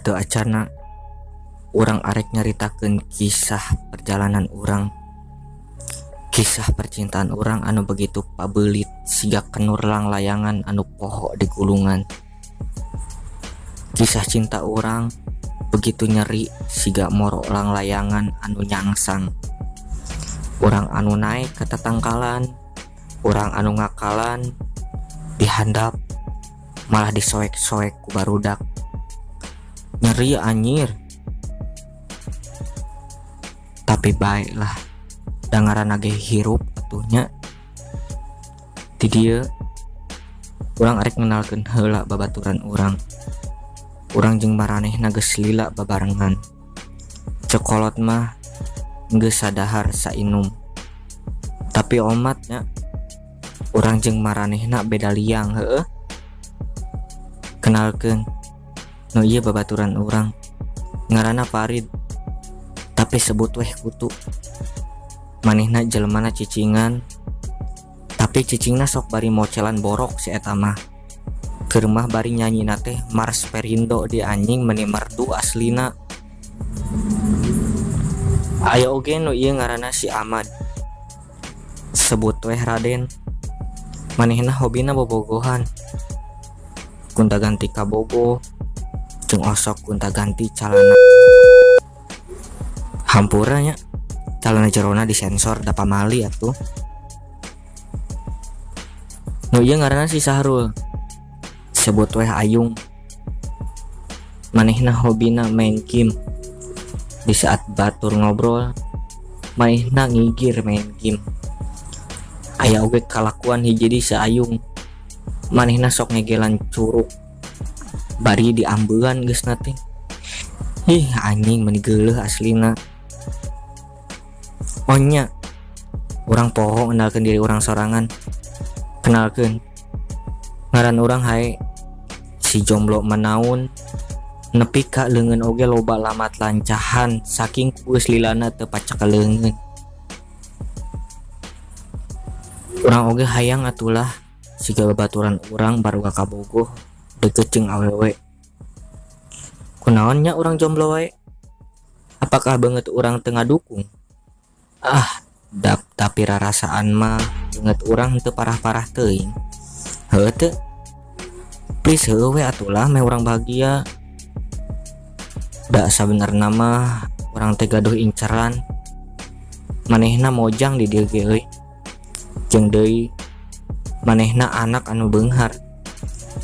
Sateuacanna urang arek nyaritakeun kisah perjalanan urang, kisah percintaan urang anu begitu pabeulit siga kenur langlayangan anu poho di gulungan. Kisah cinta urang begitu nyeri siga moro langlayangan anu nyangsang. Urang anu naek ka tatangkalan, urang anu ngakalan di handap malah disoek-soek ku barudak. Nyeri anjir. Tapi baiklah, da ngaranna ge hirup atuh nya. Di dieu urang arek ngenalkeun heula babaturan urang. Urang jeung maranehna geus lila babarengan. Ceuk kolot mah geus sadahar sainum. Tapi omat nya, urang jeung maranehna beda liang, heueuh. Kenalkeun, nu ieu babaturan urang, ngaranna Farid, tapi sebut weh Kutu. Manehna jelemana cicingan, tapi cicingna sok bari mocelan borok si eta mah. Keur mah bari nyanyina teh Mars Perindo di anjing, meni merdu aslina. Aya oge nu ieu ngaranna si Ahmad, sebut weh Raden. Manehna hobina bobogohan, gonta-ganti kabogoh jeung osok gonta-ganti calana. Hampura nya, calana jerona disensor da pamali atuh. Nu ieu ngaranna si Sahrul, sebut weh Ayung. Manehna hobina main game. Di saat batur ngobrol, manehna ngigir main game. Aya oge kalakuan hiji di si Ayung, manehna sok ngegelan curug bari diambean geusna teh. Ih anjing, meni geuleuh aslina. Oh nya, urang poho kenalkeun diri urang sorangan. Kenalkeun, ngaran urang Hae. Si jomblo manaun nepi ka leungeun oge loba lamat lancahan saking ku geus lilana teu pacak leungeun. Urang oge hayang atulah siga babaturan urang baruga kabogoh deket jeung awewe. Kunaon nya urang jomblo wae? Apakah beungeut urang teu ngadukung? Ah, dap, tapi rarasaan mah beungeut urang teu parah-parah teuing. Heueuh teu? Please heueuh we atulah meh urang bahagia. Da sabenerna mah urang teh gaduh inceran. Manehna mojang di dieu ge euy. Jeung deui manehna anak anu beunghar.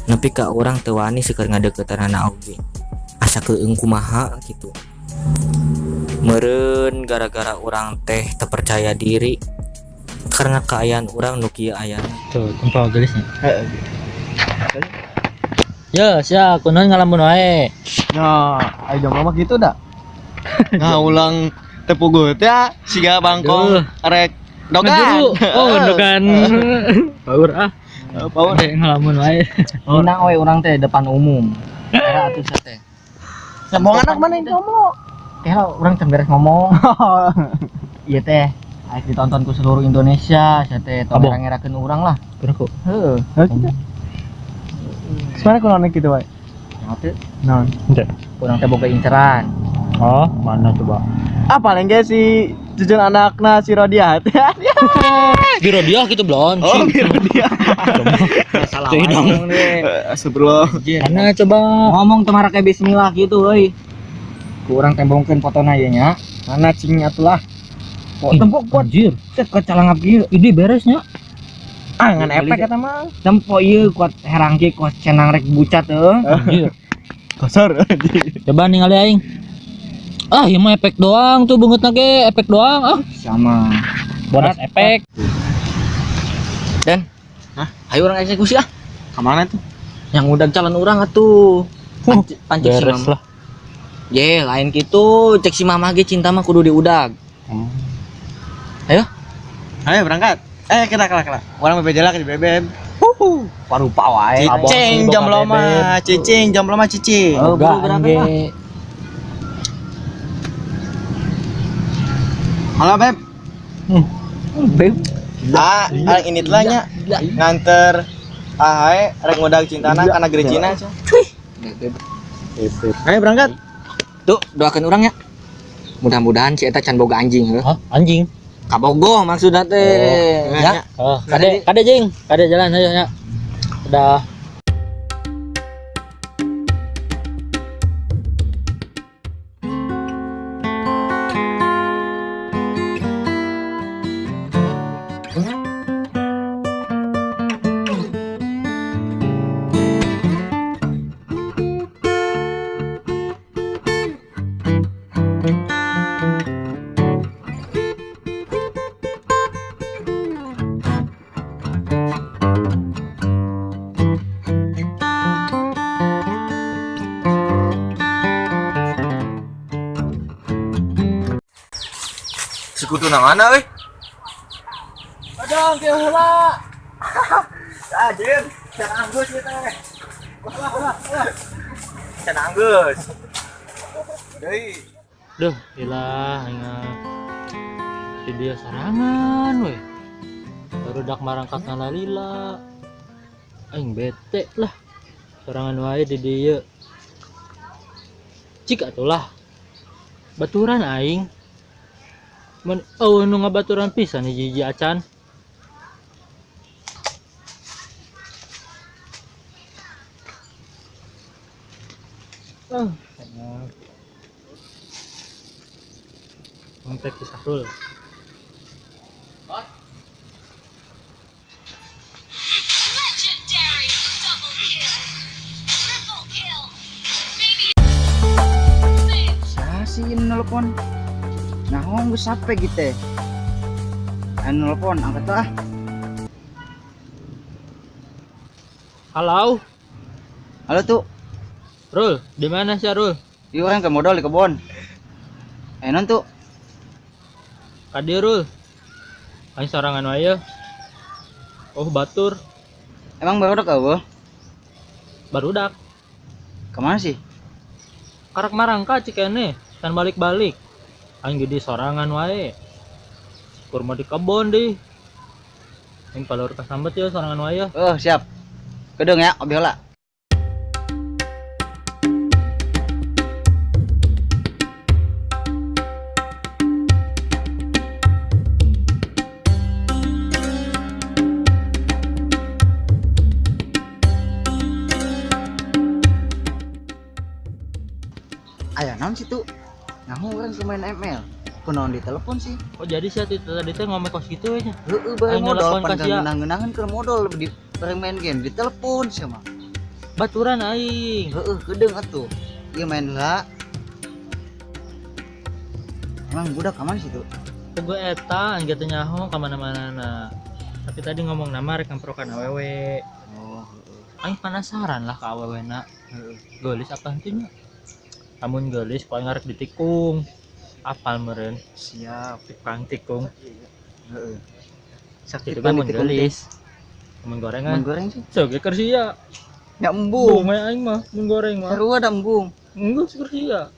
Nepi ka urang teu wani seueur ngadeuketanana oge. Asa keueung kumaha kitu. Meureun gara-gara urang teh teu percaya diri karena kaayaan urang nu kieu ayana. Tuh, tempo gelisnya. Ya, sia kunaon ngalamun wae? Nah, ayo jomblo mah gitu dah. Nah, ulang tepuguh teh ya, siga bangkong rek dogan. Ngejuru. Oh, dogan. Power ah. Power. Dek ngalamun wae. Hina we urang teh depan umum. Era atuh sia teh. Ngomong anak mana yang jomblo? Teh lah urang can beres ngomong. Ieu teh arek ditonton ku seluruh Indonesia, sia teh tong Abong. ngera-ngerakeun urang lah. Kurang kok. Heueuh. Heuh gitu. Sebenarnya kunaon kitu wae? Nah, teh Naon? Henteu. urang teh boga inceran. Oh, mana coba? Ah, paling ge si jujur anakna si Rodia. Biro dia gitu belum. Oh, si Rodia. Salah Cuy wae dong. urang teh. Astagfirullah. Mana coba? Ngomong teu marake bismillah gitu euy. Ku urang tembongkeun fotona ieu nya. Mana cing atulah. Kok tempok kuat Anjir. set ke calangap kieu. Ini beresnya. Ah, ngan efek eta mah. Tempo ieu kuat herang kieu kuat cenang rek bucat heuh. Anjir. Kosor. Coba ningali aing. Ah, ieu mah efek doang tuh beungeutna ge, efek doang ah. Sama. Bodas efek. Dan, Hah? Ayo urang eksekusi ah. Kemana tuh? Yang udah calon urang atuh. Pancek si Beres mama. lah. Ye, lain gitu. Cek si mama ge cinta mah kudu diudag. Ayo. Ayo berangkat. Eh, kena kena kena. Urang BB jalan ke BBM. Huhu, parupa wae. Cicing jomblo mah, cicing jomblo mah cicing. Oh, buru berangkat lah. Halo, Beb. Beb. Ah, ah ini telah nya nganter ahae rek ngudag cintana ka negeri Cina. Beb. Sip. Ayo berangkat. Tuh, doakan urang ya. Mudah-mudahan si eta can boga anjing heuh. Hah, anjing. Kabogoh maksudna teh. Oh, Ya. Oh, kade kade jing, kade jalan ayo nya. Udah. Sekutu nang mana euy? Adang ke heula. Anjir, can anggeus ieu teh. Wah. Can anggeus. Deui. Duh, ilah aing di dia sorangan weh. Barudak marangkat ngalalila. Aing bete lah. Sorangan wae di dieu. Cik atulah. Baturan aing. Mun eueuh nu ngabaturan pisan hiji-hiji acan. Ah, enak. Kontak si Sahrul. Legendary double kill. Triple kill. Baby. Saha sih ini nelpon? Nah, geus sampe gitu. Anu nelpon, angkat ah. Halo, Halo tuh, Rul, di mana sih Rul? ieu urang ke modal di kebon. Eh non tuh, Kadi Rul. Aing sorangan wae. Oh, batur, emang baru eueuh? barudak. Kemana sih? Karak marangka cikene, can balik-balik. Aing jadi sorangan wae. Kurma di kebon deh. Aing palur kasambet ya sorangan wae. Oh, siap. Kedeung ya, obi heula. Aya naon sih tuh? Nah, urang keur main ML. Kunaon ditelepon sih? Oh, jadi sih tadi teh ngomong kos gitu aja. Heeh, bareng Aing modal nelpon pan ka sia. ngeunang-ngeunaheun keur modal di bareng main game ditelepon sia mah. Baturan aing. Heeh, kedeung atuh. Ieu main heula. Emang budak ka mana sih tuh? Gue eta aing teh nyaho ka mana-mana. Tapi tadi ngomong nama rek ngamprokan awewe. Oh, heeh. Aing penasaran lah ka awewena. Heeh. Geulis apa henteu nya? Amun geulis paling arek ditikung. Apal meureun Siap. tukang tikung. Heeh. Sakit Gitu kan mun ditikung teh. geulis. Mun gorengan. Mun goreng sih. Sok ge keur sia. Ya embung. Bung we aing mah mun goreng mah. Sarua da embung. Enggeus keur sia.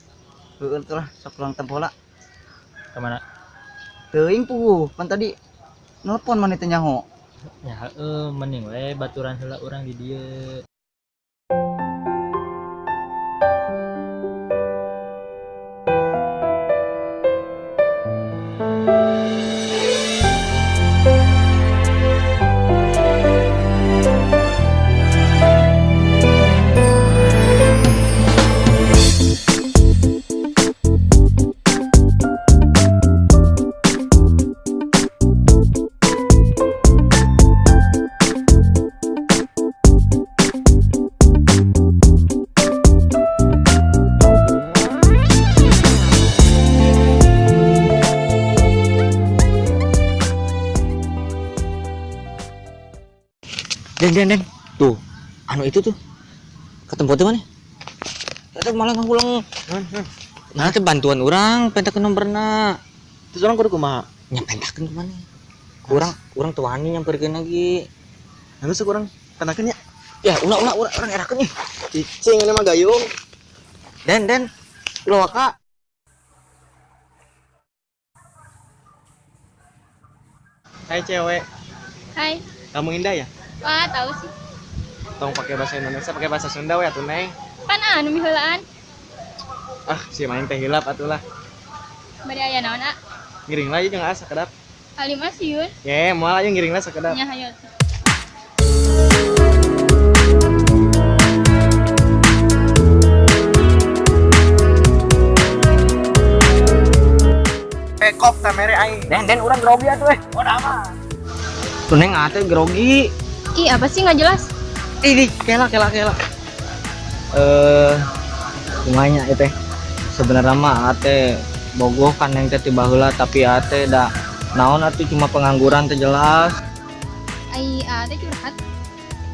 Heeh tuh lah, sok ulang tempo lah. Ka mana? Teuing puguh, pan tadi nelpon maneh teh nyaho. Ya heueuh mending we baturan heula urang di dieu. Den, den, den. Tuh, anu itu tuh. Ketemu tuh mana? Eta malah ngahulang. Nah, teh bantuan urang pentakeun nomorna. Terus orang kudu kumaha? Nya pentakeun kumaha? Kurang urang teu wani nyamperkeun lagi. Nah, geus urang pentakeun nya. Ya, ulah ulah urang urang erakeun ih. Cicing ini mah gayung. Den, den. Ulah waka. Hai cewek, Hai, kamu indah ya? wah tahu sih. Tong pakai bahasa Indonesia, pakai bahasa Sunda we atuh Neng. Pan Pan anu miheulaan. Ah, si main teh hilap atulah. Bade aya naon a? Ngiring lah jeung asa sakedap. Alim sieun. Ye, moal aja ngiring lah sakedap. Nya hayo. Eh, kop ta mere aing. Den den urang grogi atuh eh. Oh mah. Tuh neng ate grogi. Ih, apa sih nggak jelas? Ih, kela kela kela. Eh, kumanya itu teh. Sebenarnya mah ate bogoh kan neng teh ti baheula tapi ate da naon atuh cuma pengangguran teh jelas. Ai ate curhat.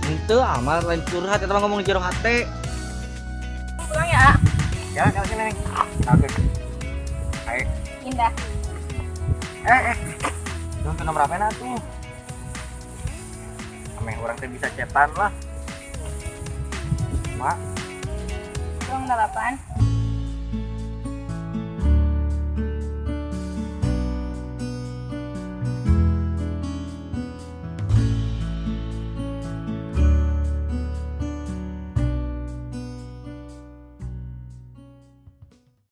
Henteu amal lain curhat eta mah ngomong jero hate. Pulang ya, A. Jalan jalan sini, Neng. Oke. Ayo. Indah. Eh, eh. Nonton nomor apa tuh? Ameh orang teh bisa cetan lah. Mak, 08.